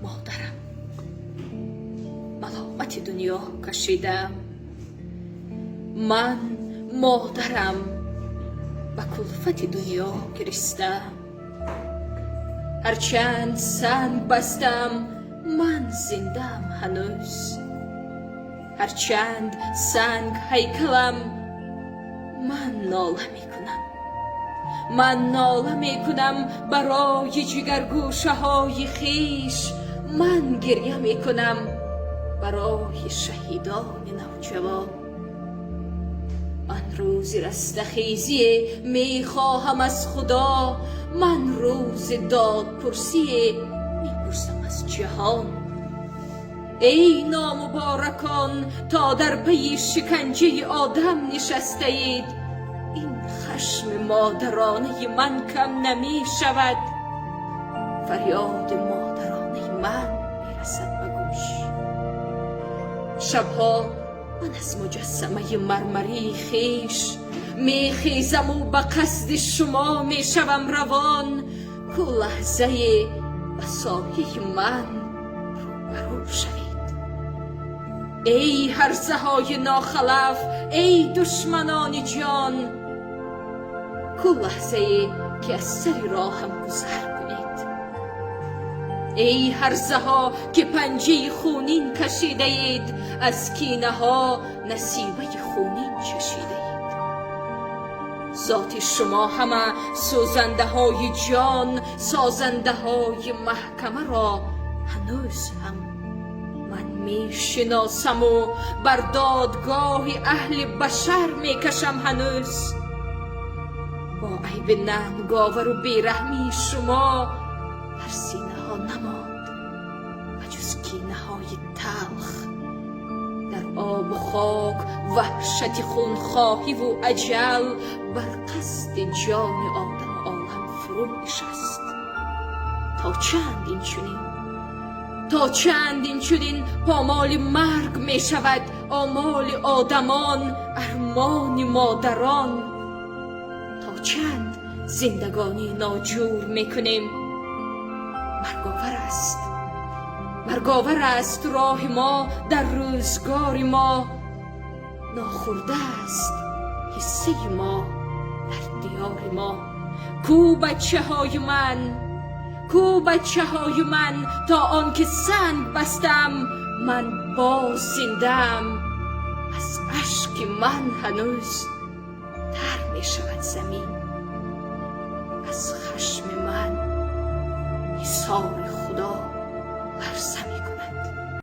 Модарам, маломати дунё кашидам. Ман, модарам, ба кулфати дунё гиристам. Ҳарчанд санг бастам, ман зиндаам ҳанӯз. Ҳарчанд санг ҳайкалам, ман нола мекунам. Ман нола мекунам барои ҷигаргӯшаҳои хеш. Ман гиря мекунам барои шаҳидони навҷавон. Ман рӯзи растахезие мехоҳам аз Худо. Ман рӯзи додпурсие мепурсам аз ҷаҳон. Эй номуборакон, то дар пайи шиканҷаи одам нишастаед, ин хашми модаронаи ман кам намешавад. Фарёди модаронаи ман мерасад ба гӯш. Шабҳо ман аз муҷассамаи мармарии хеш мехезаму ба қасди шумо мешавам равон. Ку лаҳзае ба сояи ман рӯбарӯ шавед. Эй ҳарзаҳои нохалаф, эй душманони ҷон, ку лаҳзае ки аз сари роҳам гузар кунед? Эй ҳарзаҳо, ки панҷаи хунин кашидаед, аз кинаҳо насибаи хунин чашидаед, зоти шумо ҳама сӯзандаҳои ҷон, созандаҳои маҳкамаро ҳанӯз ҳам ман мешиносаму бар додгоҳи аҳли башар мекашам ҳанӯз. Бо айби нанговару бераҳмии шумо дар синаҳо намонд ба ҷуз кинаҳои талх. Дар обу хок ваҳшати хунхоҳиву аҷал бар қасди ҷони одаму олам фурӯ нишаст. То чанд инчунин, то чанд инчунин помоли марг мешавад омоли одамон, армони модарон? То чанд зиндагонии ноҷур мекунем? Марговар аст, марговар аст роҳи мо дар рӯзгори мо. Нохӯрда аст ҳиссаи мо дар диёри мо. Ку бачаҳои ман, ку бачаҳои ман? То он ки санг бастам, ман боз зиндаам. Аз ашки ман ҳанӯз тар мешавад замин. Аз хашми ман ҳисори Худо.